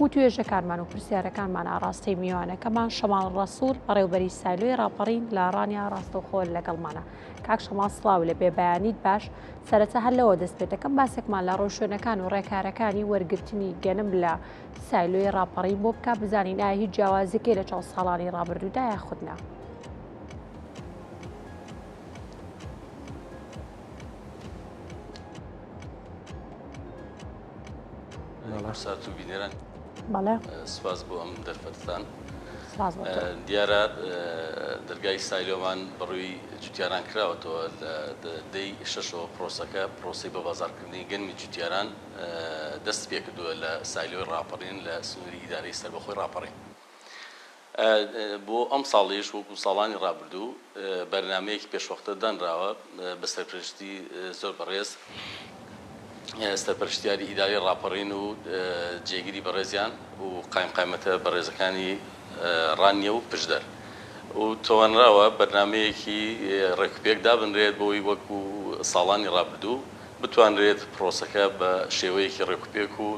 وتوێژەکانمان و پرسیارەکانمان ئاڕاستەی میوانەکەمان شەماڵ ڕەسوڵ بەڕێوبەری سایلۆی ڕاپەڕین لە ڕانیە ڕاستەوخۆ لەگەڵمانە. کاک شەماڵ سڵاو لێ بێ بەیانیت باش سەرەتا هەر لەوە دەست پێ دەکەم باسێکمان لە ڕێوشوێنەکان و ڕێکارەکانی وەرگرتنی گەنم لە سایلۆی ڕاپەڕین بۆ بکە بزانین ئایا هیچ جیاوازیەکەی لە چاو ساڵانی ڕابردوودا یاخود نا. سات و بینەران بەڵێ سپاس بۆ ئەم دەرفەتتان. سپاس بۆ تۆ. دیارە دەرگای سایلۆمان بەڕووی جوتیاران کراوەتەوە لە دەی شەشەوە پرۆسەکە پرۆسەی بە بازاڕکردنی گەنمی جوتیاران دەستی پێکردووە لە سایلۆی ڕاپەڕین لە سنووری ئیدارەی سەربەخۆی ڕاپەڕین. بۆ ئەمساڵیش وەکو ساڵانی ڕابردوو بەرنامەیەکی پێشوەختە دانراوە بە سەرپەرشتی زۆر بەڕێز سەرپەرشتیاری ئیدارەی ڕاپەڕین و جێگری بەڕێزیان و قایمقایمەتە بەڕێزەکانی ڕانیە و پشدەر و توانراوە بەرنامەیەکی ڕێکوپێک دابنرێت بۆی وەکو ساڵانی ڕابردوو بتوانرێت پرۆسەکە بە شێوەیەکی ڕێکوپێک و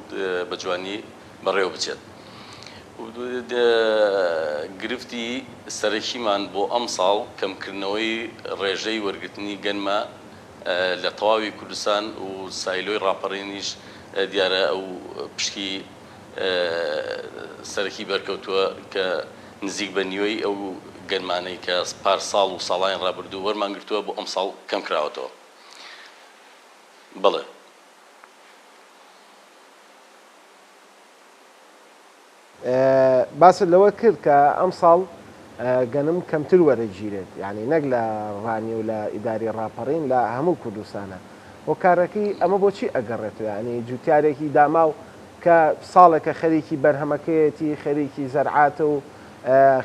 بە جوانی بەڕێوە بچێت. گرفتی سەرەکیمان بۆ ئەمساڵ کەمکردنەوەی ڕێژەی وەرگرتنی گەنمە لە تەواوی کوردستان و سایلۆی ڕاپەڕینیش دیارە ئەو پشکی سەرەکی بەرکەوتووە کە نزیک بە نیوەی ئەو گەنمانەی کە پار ساڵ و ساڵانی ڕابردوو وەرمان گرتووە بۆ ئەمساڵ کەمکراوەتەوە. بەڵێ. باست لەوە کرد کە ئەمساڵ گەنم کەمتر وەرەگیرێت یانی نەک لە ڕانیە و لە ئیداری ڕاپەڕین لە هەموو کوردستانە هۆکارەکەی ئەمە بۆچی ئەگەڕێتەوە یانی جوتیارێکی داماو کە ساڵێکە خەریکی بەرهەمەکەیەتی خەریکی زەرعاتە و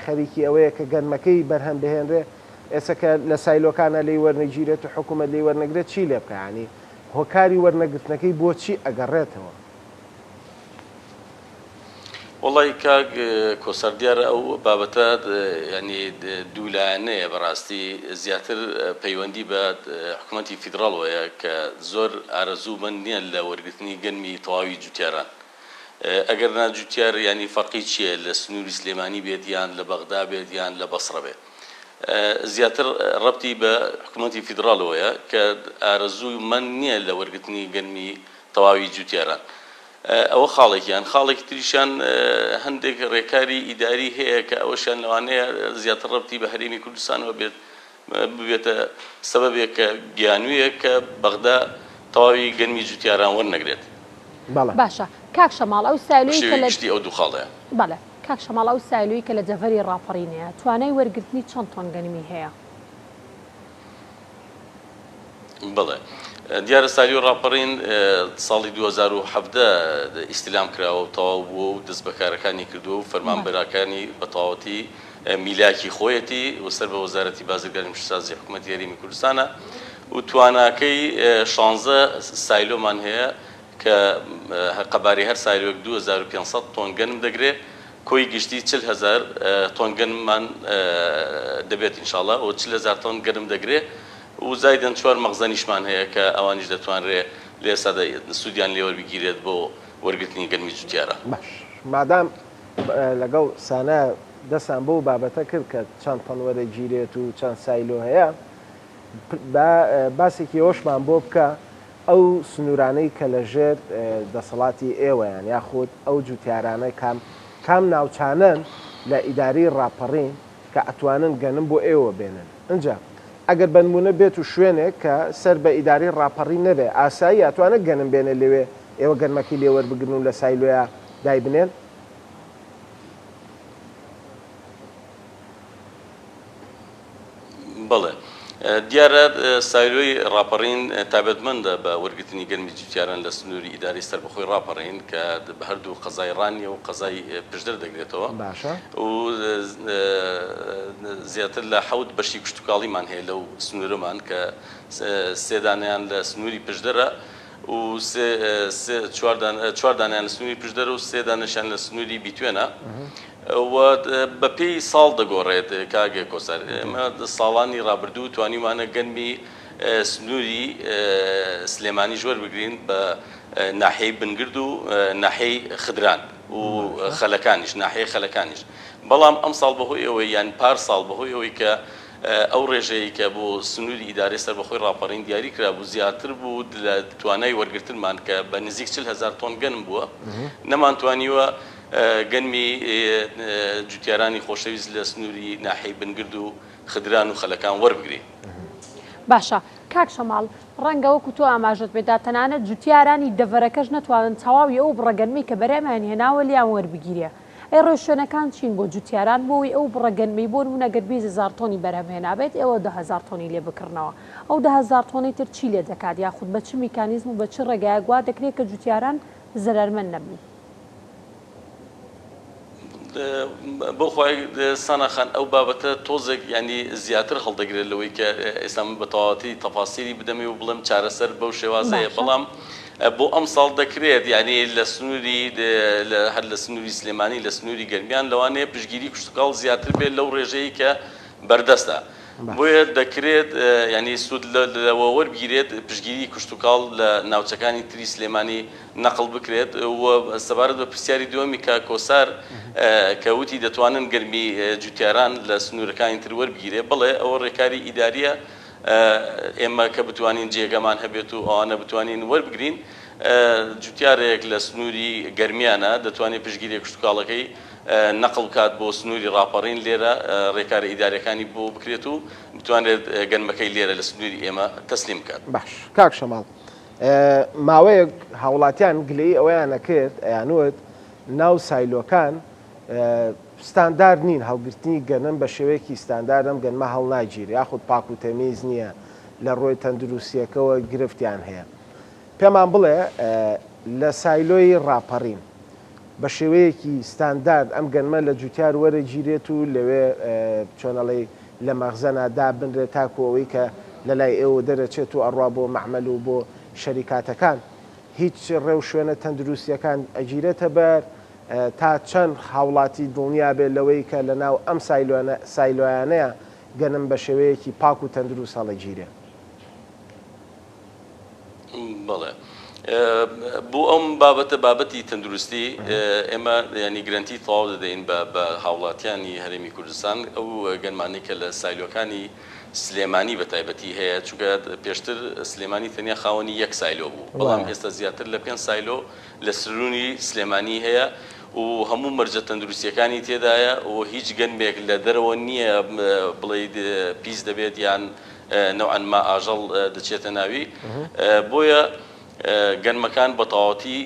خەریکی ئەوەیە کە گەنمەکەی بەرهەم بهێنرێ ئێستا کە لە سایلۆکانە لێی وەرنەگیرێت و حکوومەت لێی وەرنەگرێت چی لێ بکا یانی هۆکاری وەرنەگرتنەکەی بۆچی ئەگەڕێتەوە؟ وەڵای کاک کۆسار دیارە ئەو بابەتە یانی دوولایەنەیە بەڕاستی زیاتر پەیوەندی بە حکومەتی فیدڕاڵەوەیە کە زۆر ئارەزوو مەند نییە لە وەرگرتنی گەنمی تەواوی جوتیاران ئەگەر نا جوتیار یانی فەرقی چییە لە سنووری سلێمانی بێت یان لە بەغدا بێت یان لە بەسڕە بێت زیاتر ڕەبتی بە حکومەتی فیدڕاڵەوەیە کە ئارەزوو مەند نییە لە وەرگرتنی گەنمی تەواوی جوتیاران ئەوە خاڵێکیان، خاڵێکی تریشیان هەندێک رێکاری ئیداری هەیە کە ئەوەشیان لەوانەیە زیاتر رەبتی بە هەرێمی کوردستانەوە بێت ببێتە سەبەبێک کە بیانوویەک کە بەغدا تەواوی گەنمی جوتیاران وەرنەگرێت. بەڵێ. باشە کاک شەماڵ ئەو بە سایلۆی کە شێوەی لە گشتی ئەو دوو خاڵەیە. بەڵێ کاک شەماڵ ئەو سایلۆی کە لە دەڤەری ڕاپەڕین هەیە توانای وەرگرتنی چەند تۆن گەنمی هەیە؟ بەڵێ دیارە ساریۆ ڕاپەڕین ساڵی 2017 ئیستیلام کراوە و تەواو بووە و دەست بەکارەکانی کردووە و فەرمانبەراکانی بە تەواوەتی میلاکی خۆیەتی و سەر بە وەزارەتی بازرگانی و پیشەسازی حکوومەتی هەرێمی کوردستانە و تواناکەی 16 سایلۆمان هەیە کە قەبارەی هەر سایلۆیەک 2500 تۆن گەنم دەگرێ کۆی گشتی 40 هەزار تۆن گەنممان دەبێت ان شاء اللە و 40 هەزار تۆن گەنم دەگرێ و زایدەن چوار مەخزەنیشمان هەیە کە ئەوانیش دەتوانرێ لە ئێستادا سوودیان لێ وەربگیرێت بۆ وەرگرتنی گەنمی جوتیاران. باش مادام لەگەڵ سانا دەستان بەو بابەتە کرد کە چەند تەن وەرەگیرێت و چەند سایلۆ هەیە با باسێکی ئەوەشمان بۆ بکە ئەو سنوورانەی کە لە ژێر دەسەڵاتی ئێوەیان یاخود ئەو جوتیارانە کام کام ناوچانەن لە ئیدارەی ڕاپەڕین کە ئەتوانن گەنم بۆ ئێوە بێنن ئنجا ئەگەر بەنمونە بێت و شوێنێک کە سەر بە ئیدارەی ڕاپەڕین نەبێ ئاساییە ئەتوانێت گەنم بێنێ لەوێ ئێوە گەنمەکەی لێ وەربگرن و لە سایلۆیا دایبنێن؟ بەڵێ. دیارە سایلۆی ڕاپەڕین تایبەتمەندە بە وەرگرتنی گەنمی جوتیاران لە سنووری ئیدارەی سەربەخۆی ڕاپەڕین کە بە هەردوو قەزای ڕانیە و قەزای پشدەر دەگرێتەوە باشە. و زیاتر لە حەوت بەشی کشتوکاڵیمان هەیە لەو سنوورەمان کە سێ دانەیان لە سنووری پشدەرە و سێ سێ چوار دانە چوار دانەیان لە سنووری پشدەرە و سێ دانەشیان لە سنووری بیتوێنە. و بەپێی ساڵ دەگۆڕێت کاک کۆسار، ئێمە ساڵانی ڕابردوو توانیومانە گەنمی سنووری سلێمانیش وەربگرین بە ناحیەی بنگرد و ناحیەی خدران. و خەلەکانیش، ناحیەی خەلەکانیش. بەڵام ئەمساڵ بەهۆی ئەوەی یان پار ساڵ بەهۆی ئەوەی کە ئەو ڕێژەیەی کە بۆ سنووری ئیدارەی سەربەخۆی ڕاپەڕین دیاری کرابوو زیاتر بوو لە توانای وەرگرتنمان کە بە نزیک 40 هەزار تۆن گەنم بووە، نەمانتوانیوە گەنمی جوتیارانی خۆشەویست لە سنووری ناحیەی بنگرد و خدران و خەلەکان وەربگرین. باشە کاک شەماڵ، ڕەنگە وەکو تۆ ئاماژەت پێدا تەنانەت جوتیارانی دەڤەرەکەش نەتوانن تەواوی ئەو بڕە گەنمەی کە بەرهەمیان هێناوە لێیان وەربگیرێ. ئەی ڕێوشوێنەکان چین بۆ جوتیاران بۆ ئەوەی ئەو بڕە گەنمەی بۆ نمونە گەر 20 هەزار تۆنی بەرهەم هێنابێت ئێوە 10 هەزار تۆنی لێ بکڕنەوە ئەو 10 هەزار تۆنەی تر چی لێ دەکات یاخود بە چ میکانیزم و بە چ ڕێگایەک وا دەکرێت کە جوتیاران زەرەرمەند نەبن؟ بۆ خوای سانا خان ئەو بابەتە تۆزێک یانی زیاتر هەڵدەگرێت لەوەی کە ئێستا من بە تەواوەتی تەفاسیلی بدەمێ و بڵێم چارەسەر بەو شێوازەیە باشە. بەڵام بۆ ئەمساڵ دەکرێت یانی لە سنووری هەر لە سنووری سلێمانی لە سنووری گەرمیان لەوانەیە پشتگیری کشتوکاڵ زیاتر بێت لەو ڕێژەی کە بەردەستە باش. بۆیە دەکرێت یانی سوود لەوە وەربگیرێت پشتگیری کشتوکاڵ لە ناوچەکانی تری سلێمانی نەقڵ بکرێت و سەبارەت بە پرسیاری دووەمی کاک کۆسار کە وتی دەتوانن گەرمی جوتیاران لە سنوورەکانی تر وەربگیرێ، بەڵێ ئەوە ڕێکاری ئیدارییە، ئێمە کە بتوانین جێگەمان هەبێت و ئەوانە بتوانین وەربگرین، جوتیارێک لە سنووری گەرمیانە دەتوانێت پشتگیری کشتوکاڵەکەی نەقڵ بکات بۆ سنووری ڕاپەڕین لێرە ڕێکارە ئیدارییەکانی بۆ بکرێت و بتوانرێت گەنمەکەی لێرە لە سنووری ئێمە تەسلیم بکات. باش کاک شەماڵ ماوەیەک هاوڵاتیان گلەیی ئەوەیان ئەکرد ئەیانوت ناو سایلۆکان ستاندارد نین هەڵگرتنی گەنم بە شێوەیەکی ستاندارد ئەم گەنمە هەڵناگیر یاخود پاک و تەمیز نییە لە ڕووی تەندروستیەکەوە گرفتیان هەیە پێمان بڵێ لە سایلۆی ڕاپەڕین بە شێوەیەکی ستاندارد ئەم گەنمە لە جوتیار وەرەگیرێت و لەوێ چۆنەڵێی لە مەخزەنا دابنرێت تاکو ئەوەی کە لە لای ئێوە دەرەچێت و ئەڕوا بۆ مەعمەل و بۆ شەریکاتەکان هیچ ڕێوشوێنە تەندروستیەکان ئەگیرێتە بەر تا چەند هاوڵاتی دڵنیا بێت لەوەی کە لە ناو ئەم سایلۆیانەیا گەنم بە شێوەیەکی پاک و تەندروست هەڵەگیرێ؟ بەڵێ بۆ ئەم بابەتە بابەتی تەندروستی ئێمە ینی گرەنتی تەواو دەدەین بە بە هاوڵاتیانی هەرێمی کوردستان ئەو گەنمانەی کە لە سایلۆکانی سلێمانی بە تایبەتی هەیە چونکە پێشتر سلێمانی تەنیا خاوەنی یەک سایلۆ بوو بەڵام ئێستا زیاتر لە پێنج سایلۆ لە سنووری سلێمانی هەیە و هەموو مەرجە تەندروستیەکانی تێدایە و هیچ گەنمێک لە دەرەوە نییە بڵێیت پیس دەبێت یان نەوعەن ما ئاژەڵ دەچێتە ناوی بۆیە گەنمەکان بە تەواوەتی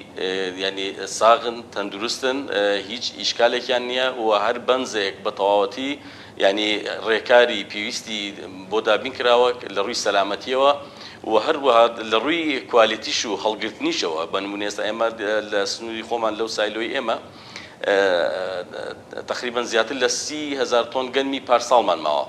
یانی ساغن تەندروستن هیچ ئیشکالێکیان نییە و هەر بەنزێک بە تەواوەتی یانی ڕێکاری پێویستی بۆ دابین کراوە لە ڕووی سەلامەتیەوە و هەروەها لە ڕووی کوالیتیش و هەڵگرتنیشەوە بە نمونە ئێستا ئێمە لە سنووری خۆمان لەو سایلۆی ئێمە تەقریبەن زیاتر لە 30 هەزار تۆن گەنمی پارساڵمان ماوە.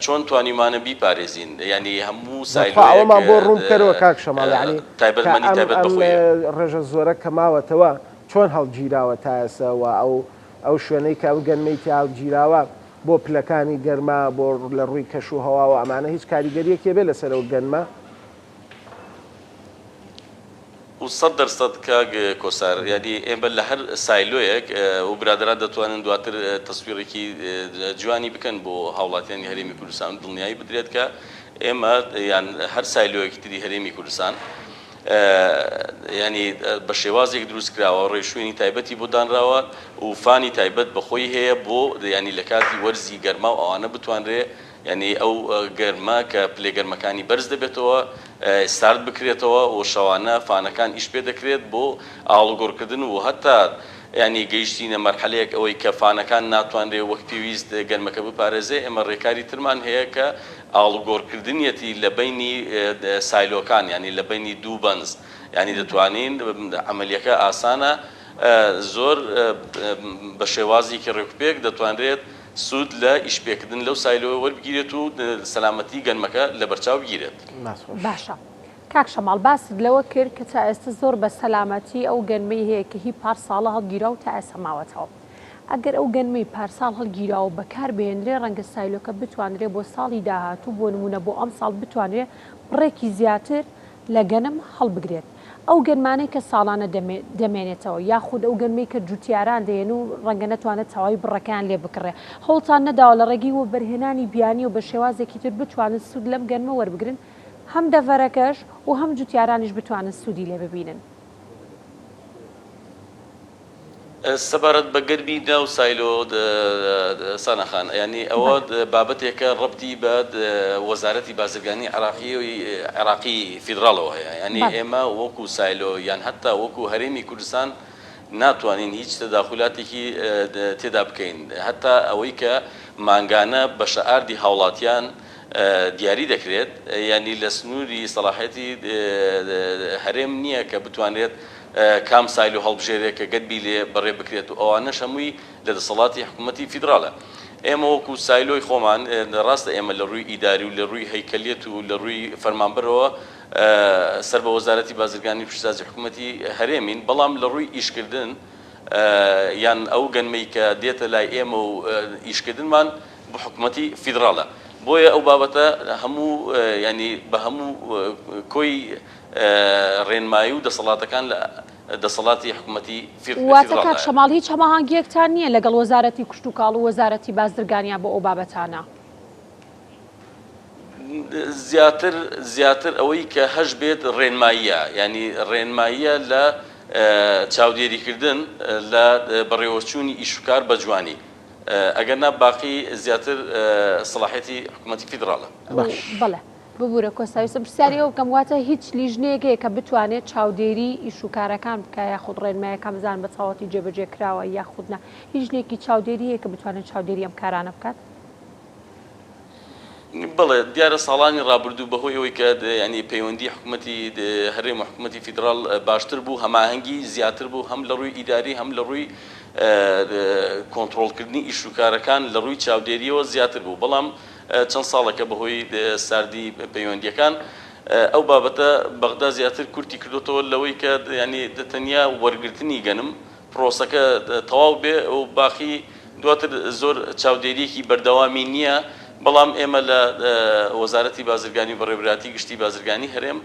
چۆن توانیومانە بیپارێزین؟ یانی هەموو دەخوا سایلۆیەک ئەوەمان بۆ ڕوون بکەرەوە کاک شەماڵ یانی کە تایبەتمەندی ئەم تایبەت بە ئەم خۆی هەیە. ڕێژە زۆرە کە ماوەتەوە چۆن هەڵگیراوە تا ئێستا و ئەو ئەو شوێنەی کە ئەو گەنمەی تیا هەڵگیراوە بۆ پلەکانی گەرما بۆ لە ڕووی کەش و هەواوە ئەمانە هیچ کاریگەریەکی هەبێ لەسەر ئەو گەنمە؟ و 100% کاک کۆسار یانی ئێمە لە هەر سایلۆیەک و برادەران دەتوانن دواتر تەسویڕێکی جوانی بکەن بۆ هاوڵاتیانی هەرێمی کوردستان و دڵنیایی بدرێت کە ئێمە یان هەر سایلۆیەکی تری هەرێمی کوردستان ینی بە شێوازێک دروست کراوە ڕێوشوێنی تایبەتی بۆ دانراوە و فانی تایبەت بەخۆی هەیە بۆ ینی لە کاتی وەرزی گەرما و ئەوانە بتوانرێ یانی ئەو گەرمە کە پلەی گەرمەکانی بەرز دەبێتەوە سارد بکرێتەوە و شەوانە فانەکان ئیش پێ دەکرێت بۆ ئاڵوگۆڕکردن و هەتا یانی گەیشتینە مەرحەلەیەک ئەوەی کە فانەکان ناتوانرێ وەک پێویست گەرمەکە بپارێزێ ئێمە ڕێکاری ترمان هەیە کە ئاڵوگۆڕکردنیەتی لە بەینی سایلۆکان یانی لە بەینی دوو بەنز یانی دەتوانین عەمەلیەکە ئاسانە زۆر بە شێوازێکی ڕێکوپێک دەتوانرێت سوود لە ئیشپێکردن لەو سایلۆیە وەربگیرێت و سەلامەتی گەنمەکە لەبەرچاو بگیرێت. باشە کاک شەماڵ باست لەوە کرد کە تا ئێستا زۆر بە سەلامەتی ئەو گەنمەی هەیە کە هی پار ساڵە هەڵگیرا و تا ئێستا ماوەتەوە ئەگەر ئەو گەنمەی پارساڵ هەڵگیراوە بەکار بهێنرێ ڕەنگە سایلۆکە بتوانرێ بۆ ساڵی داهاتوو بۆ نمونە بۆ ئەمساڵ بتوانرێ بڕێکی زیاتر لە گەنم هەڵبگرێت. ئەو گەنمانەی کە ساڵانە دەمێنێتەوە یاخود ئەو گەنمەی کە جوتیاران دەیەن و ڕەنگە نەتوانێت تەواوی بڕەکەیان لێ بکڕێ هەوڵتان نەداوە لە ڕێگەی وەبەرهێنانی بیانی و بە شێوازێکی تر بتوانن سوود لەم گەنمە وەربگرن هەم دەڤەرەکەش و هەم جوتیارانیش بتوانن سوودی لێ ببینن؟ سەبارەت بە گەرمی ناو سایلۆ سانا خان یانی ئەوە بابەتێکە ڕەبتی بە وەزارەتی بازرگانی عێراقی عێراقی فیدراڵەوە هەیە یانی ئێمە وەکو سایلۆ یان هەتا وەکو هەرێمی کوردستان ناتوانین هیچ تەداخولاتێکی تێدا بکەین هەتا ئەوەی کە مانگانە بەشە ئاردی هاوڵاتیان دیاری دەکرێت یانی لە سنووری سەڵاحیەتی هەرێم نییە کە بتوانرێت کام سایلۆ هەڵبژێرێ کە گەدبی لێ بەڕێ بکرێت و ئەوانەش هەمووی لە دەسەڵاتی حکوومەتی فیدراڵە. ئێمە وەکوو سایلۆی خۆمان، ڕاستە ئێمە لە ڕووی ئیداری و لە ڕووی هەیکەلیەت و لە ڕووی فەرمانبەرەوە سەر بە وەزارەتی بازرگانی و پیشەسازی حکوومەتی هەرێمین، بەڵام لە ڕووی ئیشکردن یان ئەو گەنمەی کە دێتە لای ئێمە و ئیشکردنمان بۆ حکوومەتی فیدراڵە. بۆیە ئەو بابەتە هەموو یانی بە هەموو کۆی ڕێنمایی و دەسەڵاتەکان لە دەسەڵاتی حکومەتی واتە کاک فیدراڵدایە. شەماڵ هیچ هەماهەنگییەکتان نییە لەگەڵ وەزارەتی کشتوکاڵ و وەزارەتی بازرگانیا بۆ ئەو بابەتانە؟ زیاتر زیاتر ئەوەی کە هەش بێت ڕێنماییە یانی ڕێنماییە لە چاودێریکردن لە بەڕێوەچوونی ئیشوکار بە جوانی ئەگەر نا باقی زیاتر سەڵاحیەتی حکومەتی فیدراڵە. باش. بەڵێ. ببورە کۆستا ویستم پرسیاری ئەوە بکەم واتە هیچ لیژنەیەک هەیە کە بتوانێت چاودێری ئیش و کارەکان بکا یاخود ڕێنمایەکان بزانن بە تەواوەتی جێبەجێ کراوە یاخود نا هیچ لیژنەیەکی چاودێری هەیە کە بتوانێت چاودێری ئەم کارانە بکات؟ بەڵێ دیارە ساڵانی ڕابردوو بەهۆی ئەوەی کە یانی پەیوەندی حکومەتی هەرێم و حکومەتی فیدراڵ باشتر بوو هەماهەنگی زیاتر بوو هەم لە ڕووی ئیداری هەم لە ڕووی کۆنتڕۆڵکردنی ئیش و کارەکان لە ڕووی چاودێریەوە زیاتر بوو بەڵام چەند ساڵێکە بەهۆی ساردی پەیوەندییەکان ئەو بابەتە بەغدا زیاتر کورتی کردۆتەوە لەوەی کە یانی تەنیا وەرگرتنی گەنم پرۆسەکە تەواو بێ و باقی دواتر زۆر چاودێرییەکی بەردەوامی نییە، بەڵام ئێمە لە وەزارەتی بازرگانی و بەڕێوەبەرایەتی گشتی بازرگانی هەرێم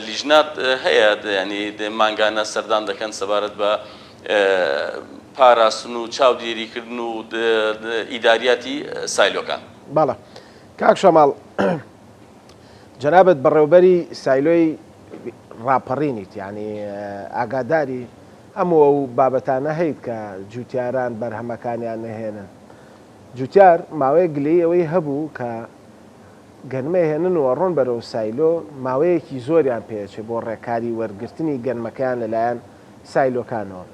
لیژنات هەیە یانی مانگانە سەردان دەکەن سەبارەت بە پاراستن و چاودێریکردن و ئیداریاتی سایلۆکان. بەڵێ کاک شەماڵ جەنابت بەڕێوبەری سایلۆی ڕاپەڕینیت یانی ئاگاداری هەموو ئەو بابەتانە هەیت کە جوتیاران بەرهەمەکانیان نەهێنن جوتیار ماوەیەک گلەیی ئەوەی هەبوو کە گەنمە هێنن و ئەڕۆن بەرەو سایلۆ ماوەیەکی زۆریان پێچێ بۆ ڕێکاری وەرگرتنی گەنمەکەیان لەلایەن سایلۆکانەوە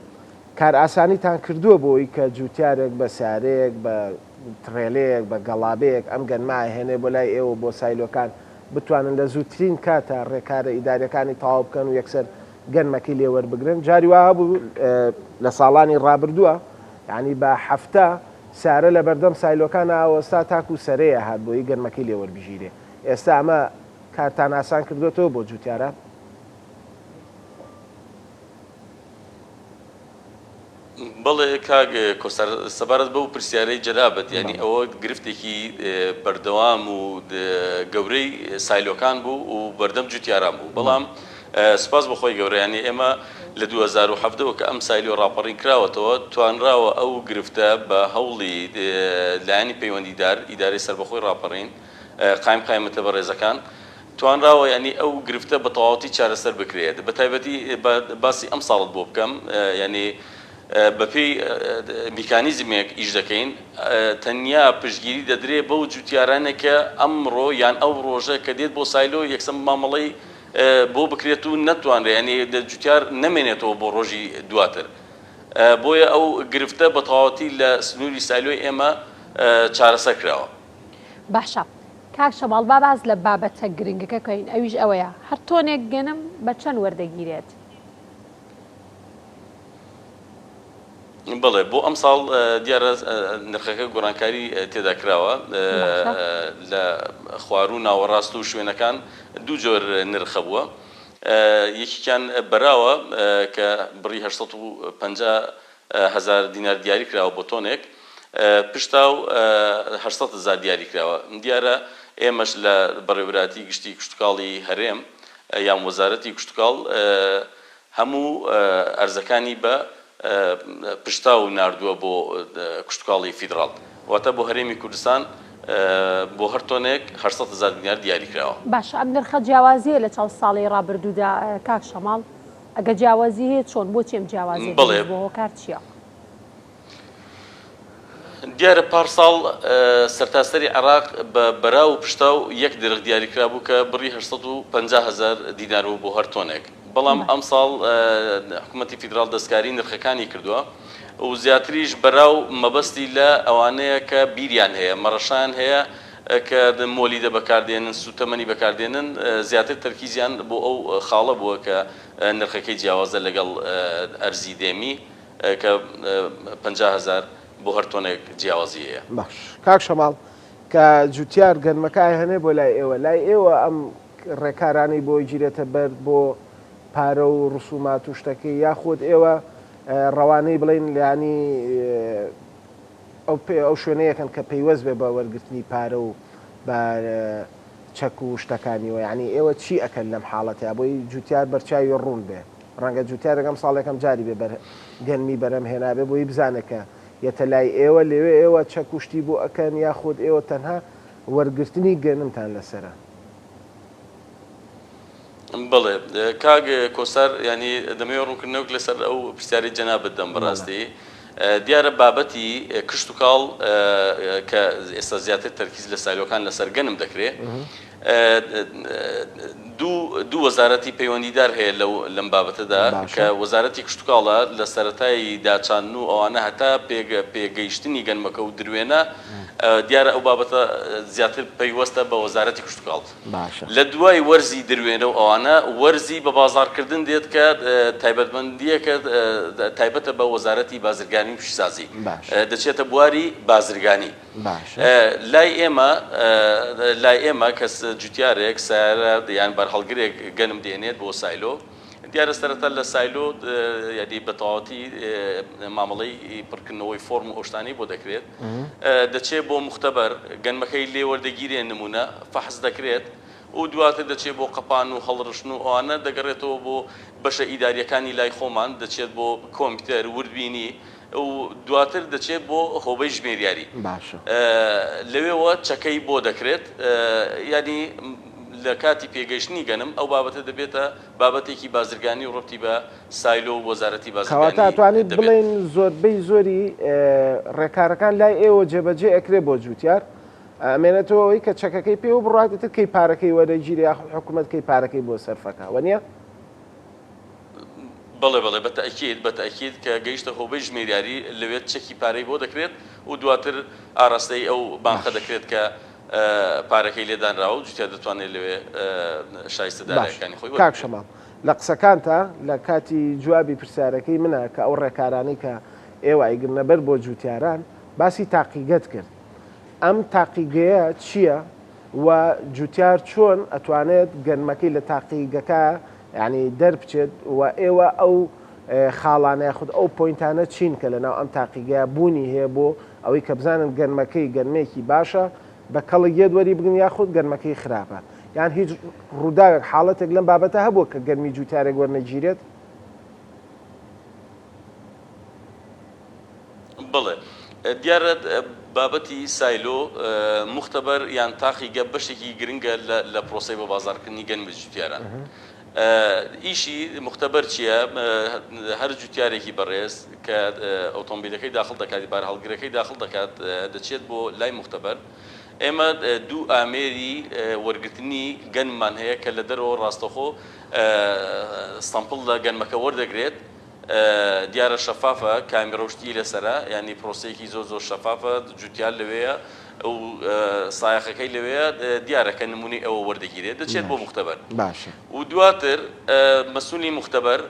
کارئاسانیتان کردووە بۆ ئەوی کە جوتیارێک بە سیارەیەک بە تڕێلەیەک بە گەڵابەیەک ئەم گەنمە ئەهێنێ بۆ لای ئێوە بۆ سایلۆکان بتوانن لە زووترین کاتا ڕێکارە ئیداریەکانی تەواو بکەن و یەکسەر گەنمەکەی لێ وەربگرن جاری وا هەبوو لە ساڵانی ڕابردووە یانی بە هەفتە سیارە لە بەردەم سایلۆکان ئاوەستا تاکو سەرەیە هات بۆی گەنمەکەی لێ وەربگیرێ ئێستا ئەمە کارتان ئاسان کردۆتەوە بۆ جوتیاران؟ بەڵێ کاک کۆسار سەبارەت بەو پرسیارەی جەنابت یانی ئەوە گرفتێکی بەردەوام و گەورەی سایلۆکان بوو و بەردەم جوتیاران بوو بەڵام سوپاس بۆ خۆی گەورە یانی ئێمە لە 2017 وە کە ئەم سایلۆ ڕاپەڕین کراوەتەوە توانراوە ئەو گرفتە بە هەوڵی لایەنی پەیوەندیدار ئیدارەی سەربەخۆی ڕاپەڕین قایم قایمەتە بەڕێزەکان توانراوە یانی ئەو گرفتە بە تەواوەتی چارەسەر بکرێت بە تایبەتی با باسی ئەمساڵت بۆ بکەم یانی بە پێی میکانیزمێک ئیش دەکەین تەنیا پشتگیری دەدرێ بەو جوتیارانە کە ئەمڕۆ یان ئەو ڕۆژە کە دێت بۆ سایلۆ یەکسەر مامەڵەی بۆ بکرێت و نەتوانرێ یانی جوتیار نەمێنێتەوە بۆ ڕۆژی دواتر بۆیە ئەو گرفتە بە تەواوەتی لە سنووری سایلۆی ئێمە چارەسەر کراوە. باشە کاک شەماڵ با باس لە بابەتە گرنگەکە کەین ئەویش ئەوەیە هەر تۆنێک گەنم بە چەند وەردەگیرێت؟ بەڵێ بۆ ئەمساڵ دیارە نرخەکە گۆڕانکاری تێدا کراوە لە خواروو ناوەڕاست و شوێنەکان دوو جۆر نرخ هەبووە یەکێکیان بەراوە کە بڕی 850 هەزار دینار دیاری کراوە بۆ تۆنێک پشتا و 800 هەزار دیاری کراوە. دیارە ئێمەش لە بەڕێوەبەرایەتی گشتی کشتوکاڵی هەرێم. یان وەزارەتی کشتوکاڵ هەموو ئەرزەکانی بە پشتاو ناردووە بۆ کشتوکاڵی فیدڕاڵ، واتە بۆ هەرێمی کوردستان بۆ هەر تۆنێک 800 هەزار دینار دیاری کراوە. باشە ئەم نرخە جیاوازییە لە چاو ساڵی ڕابردوودا کاک شەماڵ؟ ئەگەر جیاوازی هەیە چۆن؟ بۆچی ئەم جیاوازیە بەڵێ. دروست بووە؟ هۆکار چییە؟ دیارە پارساڵ سەرتاسەری عێراق بە بەراو و پشتاو یەک نرخ دیاریکرابوو کە بڕی 850 هەزار دینار بوو بۆ هەر تۆنێک، بەڵام ئەمساڵ حکومەتی فیدراڵ دەستکاری نرخەکانی کردووە و زیاتریش بەراو مەبەستی لە ئەوانەیە کە بیریان هەیە، مەڕەشایان هەیە کە مۆلیدە بەکاردێنن، سووتەمەنی بەکاردێنن، زیاتر تەرکیزیان بۆ ئەو خاڵە بووە کە نرخەکەی جیاوازە لەگەڵ ئەرزی دێمی. کە 50 هەزار بۆ هەر تۆنێک جیاوازی هەیە. باش کاک شەماڵ کە جوتیار گەنمەکە ئەیهەنێ بۆ لای ئێوە لای ئێوە ئەم ڕێکارانەی بۆ گیرێتە بەر بۆ پارە و ڕسومات و شتەکەی یاخود ئێوە ڕەوانەی بڵێین یانی ئەو ئەو شوێنەیەکەن کە پەیوەست بێ بە وەرگرتنی پارە و بە چەک و شتەکانیوە یانی ئێوە چی ئەکەن لەم حاڵەتەیا بۆی جوتیار بەرچاوی ڕوون بێ؟ ڕەنگە جوتیارێک ئەم ساڵ یەکەم جاری بێ بەر گەنمی بەرهەم هێنابێ بۆی بزانێ کە یەتە لای ئێوە لەوێ ئێوە چەک و شتی بۆ ئەکەن یاخود ئێوە تەنها وەرگرتنی گەنمتان لەسەرە؟ بەڵێ کاک کۆسار یانی دەمەوێت ڕوونکردنەوەک لەسەر ئەو پرسیارەی جەنابت دەم بەڕاستی دیارە بابەتی کشتوکاڵ کە ئێستا زیاتر تەرکیز لە سایلۆکان لەسەر گەنم دەکرێ دوو وەزارەتی پەیوەندیدار هەیە لەو لەم بابەتەدا کە وەزارەتی کشتوکاڵە لە سەرەتای داچاندن و ئەوانە هەتا پێگەیشتنی گەنمەکە و دروێنە دیارە ئەو بابەتە زیاتر پەیوەستە بە وەزارەتی کشتوکاڵ. لە دوای وەرزی دروێنە و ئەوانە وەرزی بە بازاڕکردن دێت کە تایبەتمەندییەکە تایبەتە بە وەزارەتی بازرگانی و پیشەسازی دەچێتە بواری بازرگانی. باشە. لای ئێمە لای ئێمە کەس جوتیارێک سەیارە یان بارهەڵگرێک گەنم دێنێت بۆ سایلۆ دیارە سەرەتا لە سایلۆ یادی بە تەواوەتی مامەڵەی پڕکردنەوەی فۆرم و ئەو شتانەی بۆ دەکرێت دەچێت بۆ مختبەر گەنمەکەی لێ وەردەگیرێ نمونە فەحس دەکرێت و دواتر دەچێت بۆ قەپان و هەڵڕشتن و ئەوانە دەگەڕێتەوە بۆ بەشە ئیداریەکانی لای خۆمان دەچێت بۆ کۆمپیوتەر وردبینی و دواتر دەچێت بۆ هۆبەی ژمێریاری باشە. لەوێوە چەکەی بۆ دەکرێت یانی لە کاتی پێگەیشتنی گەنم ئەو بابەتە دەبێتە بابەتێکی بازرگانی و ڕەبتی بە سایلۆ و وەزارەتی کەواتە بازرگانی ئەتوانیت دەبێت. بڵێین زۆربەی زۆری ڕێکارەکان لای ئێوە جێبەجێ ئەکرێ بۆ جوتیار ئەمێنێتەوە ئەوەی کە چەکەکەی پێوە بڕوات ئیتر کەی پارەکەی وەرەگیرێ یاخود حکومەت کەی پارەکەی بۆ سەرفەکا وەنیە؟ بەڵێ بەڵێ بە تەئکید بە تەئکید کە گەیشتە هۆبەی ژمێریاری لەوێ چەکی پارەی بۆ دەکرێت و دواتر ئاراستەی ئەو بانقە باش. دەکرێت کە پارەکەی لێ دانراوە و جوتیار دەتوانێت لەوێ شایستە باش دارایەکانی خۆی کاک وەربگرێت. شەماڵ لە قسەکانتا لە کاتی جوابی پرسیارەکەی منە کە ئەو ڕێکارانەی کە ئێوە ئەیگرنە بەر بۆ جوتیاران باسی تاقیگەت کرد ئەم تاقیگەیە چییە و جوتیار چۆن ئەتوانێت گەنمەکەی لە تاقیگەکە یانی دەربچێت و ئێوە ئەو خاڵانە یاخود ئەو point انە چین کە لەناو ئەم تاقیگەیە بوونی هەیە بۆ ئەوەی کە بزانن گەنمەکەی گەنمێکی باشە بە کەڵک یەت وەری بگرن یاخود گەنمەکەی خراپە یان هیچ ڕووداوێک حاڵەتێک لەم بابەتە هەبووە کە گەنمی جوتیارێک وەرنەگیرێت؟ بەڵێ دیارە بابەتی سایلۆ، موختەبەر یان تاقیگە بەشێکی گرنگە لە پرۆسەی بە بازاڕکردنی گەنمی جوتیاران. ئیشی موختەبەر چییە؟ هەر جوتیارێکی بەڕێز کە ئۆتۆمبیلەکەی داخڵ دەکات، بارهەڵگرەکەی داخڵ دەکات، دەچێت بۆ لای موختەبەر. ئێمە دوو ئامێری وەرگرتنی گەنممان هەیە کە لە دەرەوە ڕاستەوخۆ sample لە گەنمەکە وەردەگرێت، دیارە شەفافە کامیڕە و شتی لەسەرە یانی پرۆسەیەکی زۆر زۆر شەفافە جوتیار لەوێیە و سایەقەکەی لەوێیە دیارە کە نمونەی ئەوە وەردەگیرێت دەچێت بۆ موختەبەر باشە و دواتر مەسولی موختەبەر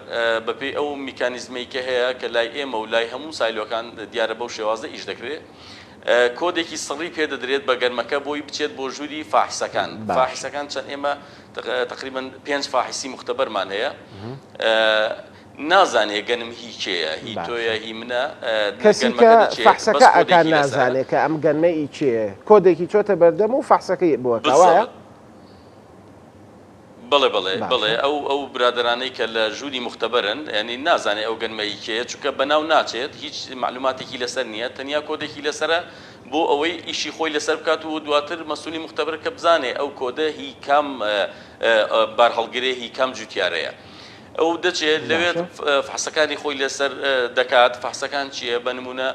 بەپێی ئەو میکانیزمەی کە هەیە کە لای ئێمە و لای هەموو سایلۆکان دیارە بەو شێوازە ئیش دەکرێت کۆدێکی سڕی پێ دەدرێت بە گەرمەکە بۆی بچێت بۆ ژووری فاحسەکان فاحسەکان چەند ئێمە تەقریبەن پێنج فاحیسی موختەبەرمان هەیە نازانێ گەنم هی کێیە هی تۆیە هی منە کەسی کە فەحسەکە ئەکا نازانێ کە ئەم گەنمە ئی کێیە کۆدێکی چۆتە بەردەم و فەحسەکەی بۆ ئەکا وایە؟ بەڵێ بەڵێ باشە. بەڵێ ئەو ئەو برادەرانەی کە لە ژووری موختەبەرن یانی نازانێ ئەو گەنمە هی کێیە چونکە بەناو ناچێت هیچ مەعلوماتێکی لەسەر نییە تەنیا کۆدێکی لەسەرە بۆ ئەوەی ئیشی خۆی لەسەر بکات و دواتر مەسولی موختەبەر کە بزانێ ئەو کۆدە هی کام بارهەڵگرێ هی کام جوتیارەیە ئەو دەچێ لەوێ باشە. فحسەکانی خۆی لەسەر دەکات فحسەکان چییە بە نمونە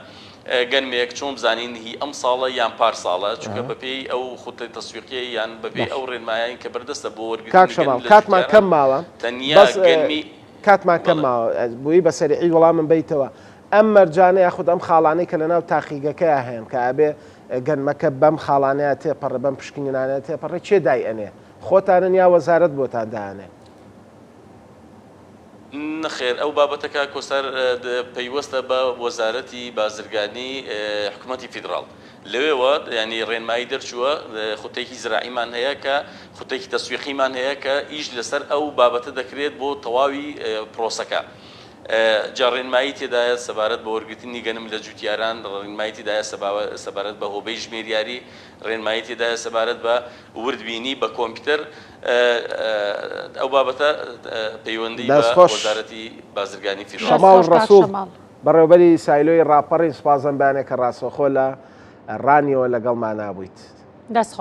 گەنمێک چۆن بزانین هی ئەم ساڵە یان پار ساڵە چونکە بەپێی ئەو خوتەی تەسویقیە یان بەپێی باش ئەو ڕێنمایانەی کە بەردەستە بۆ کاک وەرگرتنی شەماڵ گەنم لە کاتمان جوتیاران کەم ماوە تەنیا بەس گەنمی کاتمان کەم بەڵێ. ماوە بۆیی بە سەریعی وەڵامم بەیتەوە ئەم مەرجانە یاخود ئەم خاڵانەی کە لەناو تاقیگەکەیا هەیەن کە ئەبێ گەنمەکە بەم خاڵانەیا تێپەڕێ بەم پشکنینانەیا تێپەڕێ کێ دای ئەنێ خۆتانن یا وەزارەت بۆتان دائەنێ؟ نەخێر ئەو بابەتە کاک کۆسار پەیوەستە بە وەزارەتی بازرگانی حکومەتی فیدڕاڵ لەوێوە یانی ڕێنمایی دەرچووە خوتەیەکی زراعیمان هەیە کە خوتەیەکی تەسویقیمان هەیە کە ئیش لەسەر ئەو بابەتە دەکرێت بۆ تەواوی پرۆسەکە جا ڕێنمایی تێدایە سەبارەت بە وەرگرتنی گەنم لە جوتیاران ڕێنمایی تێدایە سەبارەت بە هۆبەی ژمێریاری ڕێنمایی تێدایە سەبارەت بە وردبینی بە کۆمپیوتەر ئەو بابەتە پەیوەندی بە دەست خۆش. وەزارەتی بازرگانی فیدراڵ. دەست شەماڵ خۆش کاک ڕەسوڵ شەماڵ. بەڕێوەبەری سایلۆی ڕاپەڕین سوپاس ئەم بەیانە کە ڕاستەوخۆ لە ڕانیەوە لەگەڵمانا بوویت. دەست خۆش.